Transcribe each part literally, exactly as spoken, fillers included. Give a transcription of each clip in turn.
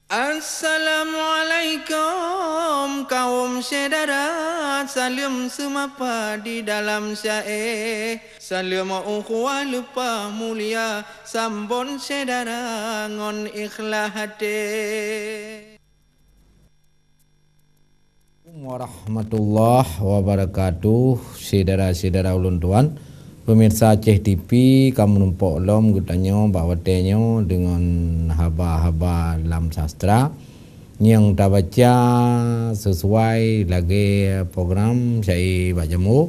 Assalamualaikum kaum syedara, saleuem seumapa di dalam syae. Saleuem ukhuwah leupah mulia, sambon syedara ngon ikhlas até. Warahmatullahi wabarakatuh. Syedara-syedara ulôn tuan, pemirsa Aceh T V, ka meurumpok lom geutanyoe bak watée nyoe deungon haba-haba lam sastra nyang tabaca sesuai lagée program syae bak jambo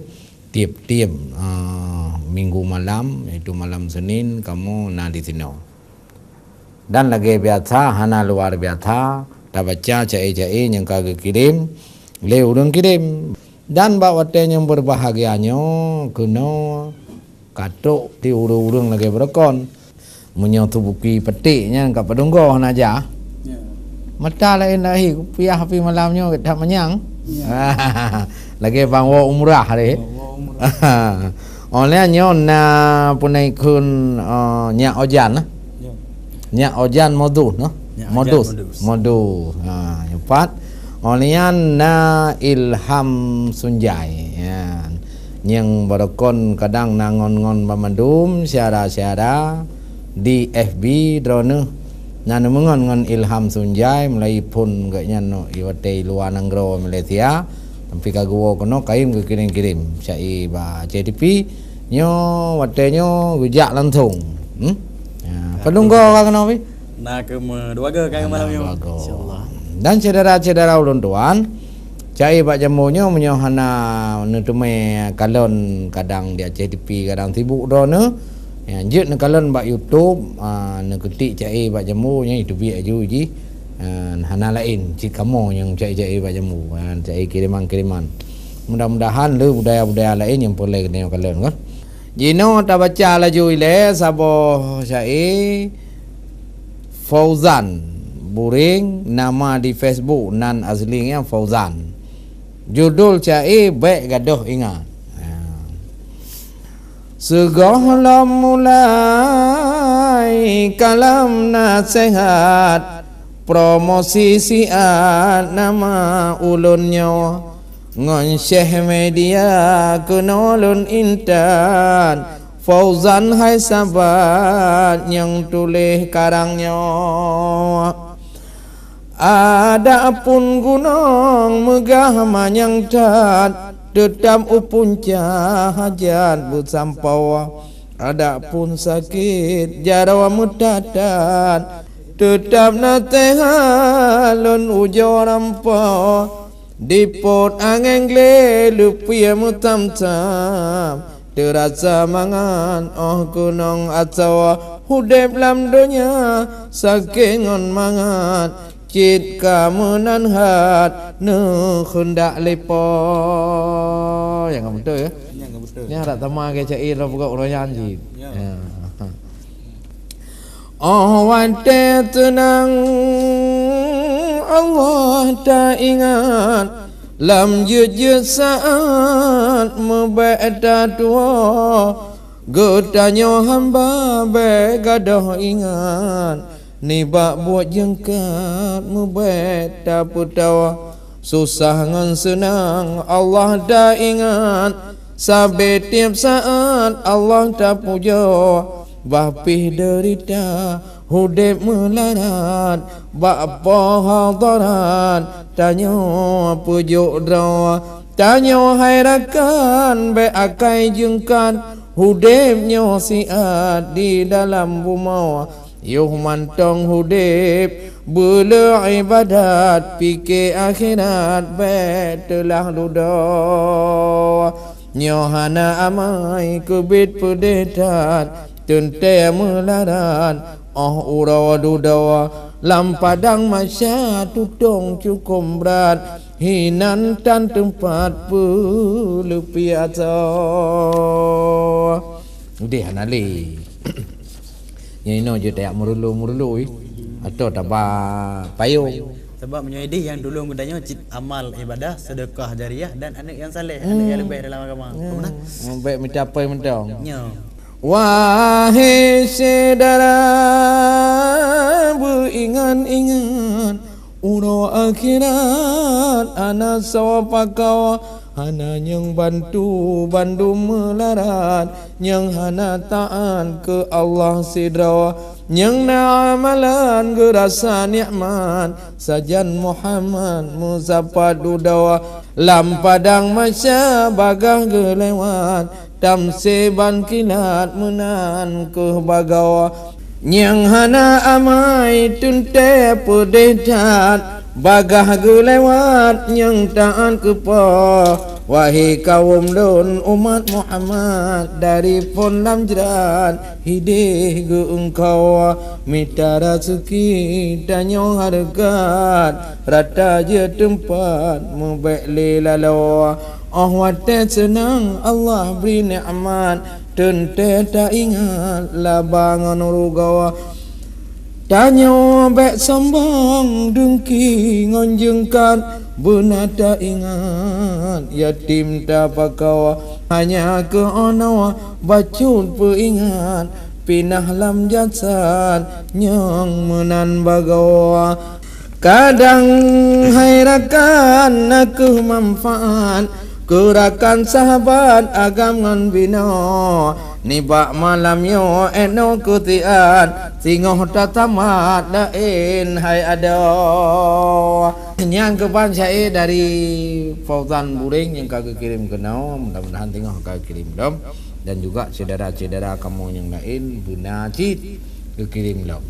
tieb-tieb, ah, minggu malam, yaitu malam Senin, kamoe na di sinoe. Dan lagée biasa, hana luar biasa, tabaca syae-syae nyang ka geukirém lé ureuëng kirém. Dan bak watée nyang beubahgia nyoe, keunoe ka trok di ureuëng-ureuëng lagée beurukon. Meunyoe teubuki petik nyan ka padum goe hana jah. Ya. Mata laén lahé, kupiah api malam nyoe that manyang. Ya. Lagée bang woe umrah deh. Oh, woe umrah. Oleh nyoe na punai khun, eh, nyak ojan, eh. Ya. Nyak ojan modus, noh? Nyak ojan modus. Modus. Modus. Ha, nyang pat. Oleh nyan na Ilham Sunjai. Ya. Nyang beurukon kadang na ngon-ngon banmandum syedara-syedara di F B droeneuh. Na neumeungon ngon Ilham Sunjai mulai phon geuh nyan nyoe i watée luwa nanggroe Malaysia. Tapi ka geuwoe keunoe kayém geukirém-kirém syae bak Aceh T V. Nyoe watée nyoe geujak langsong. Hmm? Ha, padum goe ka keunoe, Pi? Na keuh meudua goe ka malam nyoe. Dua goe. Insyaallah. Dan syedara-syedara ulôn tuan, syae bak jambo nyoe meunyoe hana neuteumé kalon kadang di Aceh T V kadang sibuk droeneuh. Ya, jeuet neukalon bak YouTube, ah, neuketik syae bak jambo nyan itu biek aju jih. Ah, hana laén cit kamoe nyang syae-syae bak jambo, ah, syae kiriman-kiriman. Mudah-mudahan le budaya-budaya laén nyang peureulée geutanyoe kalon kan. Jinoe tabaca laju ilée saboh syae Fauzan Buring, nama di Facebook nan asli nyan Fauzan. Judul syae Bék Gadôh Ingat. Ha. Sigohlom mulai kalam naseuhat, promosi siat nama ulôn nyoe. Ngon Syekh Media keunoe lôn intat, Fauzan hai sabat nyang tuléh karang nyoe. Adapun gunong meugah manyang that, teutab u punca hajat beusampoe. Adapun sakét jaroe meutatat, teutab naseuhat lôn ujoe rampoe. Dipot angén glé leupie meutam-tam, teurasa mangat óh keunong asoe udeb lam donya, sakét ngon mangat cit ka meunan that neukheundak leupah. Nyang ka beutôi, ya? Nyang ka beutôi. Nyang dak teuma ke cak i lom peugot uroe nyan cit. Ya. Ya. Óh watée teunang Allah taingat, lam jeuet-jeuet saát meubék tatuwoe. Geutanyoe hamba bék gadôh ingat, nibak buet jeungkat meubék tapeutoe. Susah ngon seunang Allah taingat, sabe tieb saát Allah tapujoe. Bah pih deurita udeb meularat, bak poh hadarat tanyoe peujok droe. Tanyoe hai rakan bék akai jeungkat, udeb nyoe siat di dalam bumoe. Yoh mantong udeb beuleu iébadat, pike akhirat bék teulah dudoe. Nyoe hana amai keubiet peudeh that, teuntée meularat óh uroe dudoe. Lam padang mahsyar tutong cukop brat, hinan tan teumpat peuleupiasa. Udeh hana lé. Nyang inoe jeuet tajak meurulu-meurulu, ih. Atau taba payong. Sabab meunyoe ideh nyang tulông geutanyoe cit amal ibadah, sedekah jariah dan aneuk nyang saleh, aneuk nyang leubeh dalam agama. Hmm. Beuna? Bék mita pai mantong. Nyo. Wahé syedara, beuingat-ingat uroe akhirat hana soe pakoe, hana nyang bantu bandum meularat, nyang hana taát keu Allah sidroe, nyang na amalan geurasa nikmat, sajan Muhammad meusapat dudoe. Lam padang mahsyar bagaih geulewat, tamsé ban kilat meunan keuh bagoe. Nyang hana amai teuntée peudeh that, bagaih geulewat nyang taát keu Po. Wahé kawöm lôn umat Muhammad, dari phon lam jrat hideh geu-eungkoe, mita raseuki tanyoe hareugat, rata jeuet teumpat meubék lé laloe. Óh watée seunang Allah bri nikmat, teuntée taingat laba ngon rugoe. Tanyoe bék sombong, deungki ngon jeungkat, beuna taingat yatim tapakoe. Hanya keunoe bacut peuingat, pinah lam jasad nyang meunan bagoe. Kadang hai rakan na kheueh manfaat, keu rakan sahabat agam ngon binoe. Nibak malam nyoe 'etnoe keu siat, singoh tatamat laén hai adoe. Nyang keuban syaé dari Fauzan Buréng nyang ka geukirém keunoe, mudah-mudahan singoh ka geukirém lom, dan juga syedara-syedara kamoe nyang laén beuna cit geukirém lom.